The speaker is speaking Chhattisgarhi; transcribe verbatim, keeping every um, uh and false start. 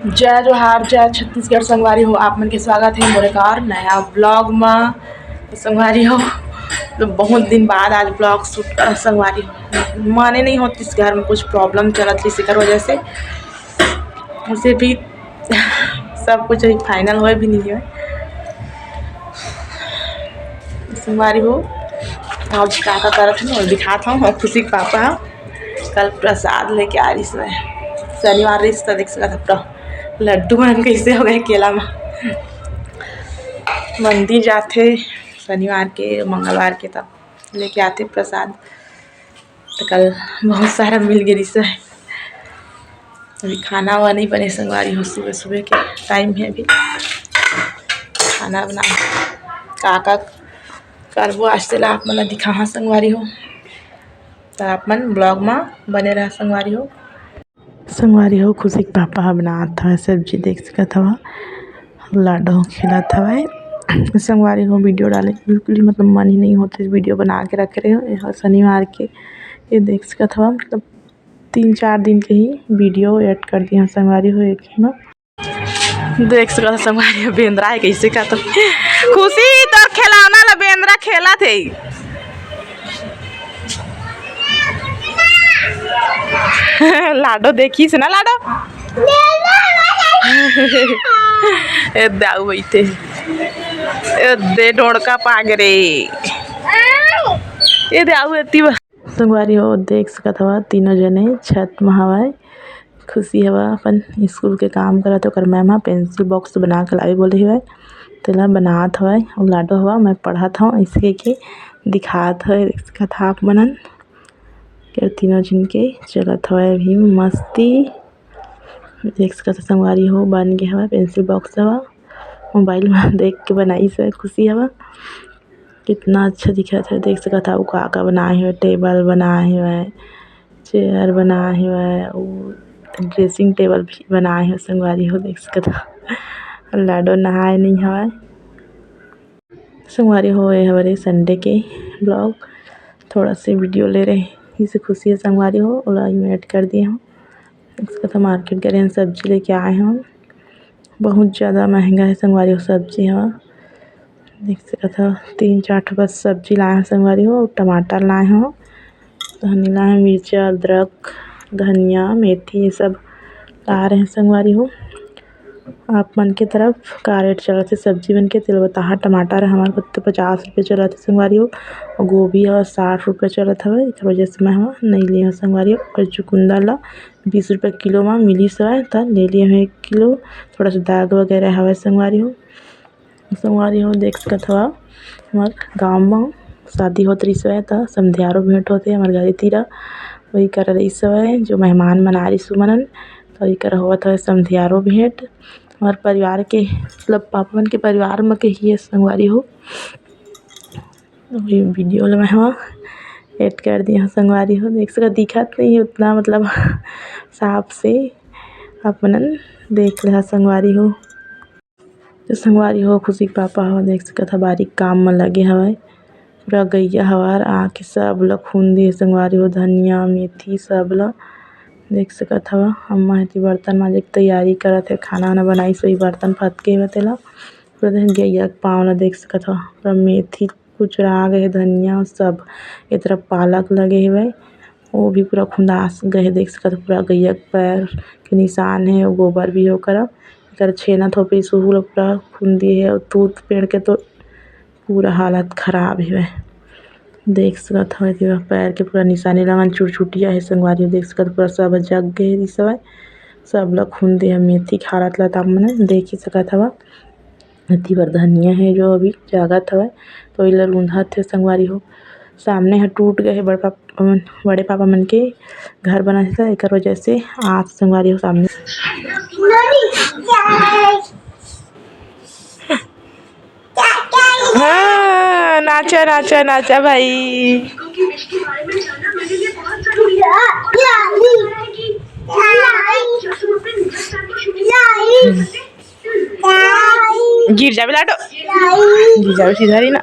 जय जोहार, जय छत्तीसगढ़ संगवारी हो। आप मन के स्वागत हे मोर एक और नया vlog म। तो संगवारी हो, तो बहुत दिन बाद आज vlog shoot कर संगवारी हो, माने नहीं होती इस घर में कुछ problem चलत रही, इसी कर वजह से उसे भी सब कुछ अभी final होए भी नहीं है। संगवारी हो, आज का का करत हन, वो दिखात हन। और खुशी के पापा ह कल प्रसाद लेके आ रहिस हे, शनिवार रहिस त देख सकत हव, लड्डू मन कैसे हो गए केला म। मंदिर जाथे शनिवार के, मंगलवार के, तब लेके आथे प्रसाद। तो कल बहुत सारा मिल गे रहिस हे। अभी खाना वाना नहीं बने संगवारी हो, सुबह सुबह के time है, अभी खाना बना का का करबो आज, तेला आप मन ला दिखाहा संगवारी हो। तो आप मन vlog म बने रहा संगवारी हो। संगवारी हो, खुशी के पापा ह बनात हवय सब्जी, देख सकत हव, लाडो खेलत हवय। संगवारी हो, video डाले के बिल्कुल ही मतलब मन ही नहीं होते, video बना के रखे रहे हो। ये ह शनिवार के, ये देख सकत हव, मतलब तीन चार दिन के ही video add कर दिया संगवारी हो एक ही में। देख सकत हव संगवारी हो, बेंदरा है कैसे का तो। खुशी, तोर खिलौना ला बेंदरा खेलत हे। लाडो देखिस ना लाडो। ए दाऊ बइठे। ए दे डोड़का पागरे। ए दाऊ एती बा। संगवारी हो, देख सकत हव, तीनों जने छत म हवय। खुशी हवय, अपन स्कूल के काम करत हे, ओकर मैम ह pencil box बना के लावे बोले हवय, तेला बनात हवय। अउ लाडो हवय, मैं पढ़त हव, अइसे कहिके दिखात हवय, देख सकत हव आप मन ह। ये तीनों झिन के चलत हवय अभी मस्ती। देख सकत हव संगवारी हो, बन गे हवय pencil box हवय, mobile म देख के बनाइस हवय, खुशी हवय। कितना अच्छा दिखत हे, देख सकत हव, अउ का का बनाए हवय, table बनाए हवय, chair बनाए हवय, अउ dressing table भी बनाए हवय संगवारी हो, देख सकत हव। लाडो नहाए नहीं हवय। संगवारी हो, ये हमारे Sunday के vlog, थोड़ा से video ले रहे, इसे खुशी है संगवारी हो, ओला मैं add कर दिए हव। देख सकत हव, market गए रहेन, सब्जी लेके आए हव। बहुत ज़्यादा महंगा है संगवारी हो सब्जी ह। देख सकत हव, तीन चार ठो बस सब्जी लाए हव संगवारी हो, टमाटर लाए हव, धनिया लाए हव, मिर्चा, अदरक, धनिया, मेथी, ये सब ला रहे हैं संगवारी हो। आप मन के तरफ का rate चलत हे सब्जी मन के, तेला बताहा। टमाटर हमारे कत्ते पचास रुपये चलत हे संगवारी हो, अउ गोभी ह साठ रुपये चलत हवय, एकर वजह से मैं ह नहीं ले हव संगवारी हो। अउ चुकंदर ला बीस रुपये किलो म मिलिस हवय, त ले लिए हव एक किलो। थोड़ा सा दाग वगैरह हवय संगवारी हो। संगवारी हो, देख सकत हव, हमर गांव म शादी होत रहिस हवय, त समधियारो भेंट होथे हमर घरे तीरा। वही करा रहिस हवय, जो मेहमान मन आए रहिस उमन, त वही करा होवत हवय समधियारो भेंट। हमर परिवार के, मतलब पापा मन के परिवार म के ही है संगवारी हो। अभी video ल मैं ह add कर दिया हूँ संगवारी हो, देख सका दिखत नहीं है उतना मतलब साफ से, आप मन देख लेहा संगवारी हो। तो संगवारी हो, खुशी के पापा हो देख सकत ह बारी काम म लगे हवय, पूरा गैया हवार आके सब ल खूंदी हे संगवारी हो, धनिया मेथी सब ल देख सकत हव। अम्मा एती बर्तन मांजे के तैयारी करत हे, खाना वाना बनाइस वही बर्तन फतके हवय तेला। पूरा देख गैया के पाँव ल देख सकत हव, पूरा मेथी कुचरा गे हे, धनिया सब। ए तरफ पालक लगे हवय, वो भी पूरा खुंदास गे हे, देख सकत हव पूरा गैया के पैर के निशान हे, अउ गोबर भी हे ओकरा। एकर छेना थोपे सुहू ल पूरा खुंदी हे, अउ तूत पेड़ के तो पूरा हालत खराब हवय। देख सकत हव एती पैर के पूरा निशानी लगन चुरचुटिया हे संगवारी हो, देख सकत हव पूरा सब जग गे हे रिसवय, सब ल खुंदे हे मेथी के हालत ल त आप मन देख ही सकत हव। एती बर धनिया हे जो अभी जागत हवय, तो एला रूंधत हे संगवारी हो। सामने ह टूट गए हे बड़ पापा मन, बड़े पापा मन के घर बनत हे, त एकर वजह से आज संगवारी हो सामने। हाँ, नाचा, नाचा, नाचा भाई। गिर जाबे लाडो, गिर जाबे सीधा रही ना।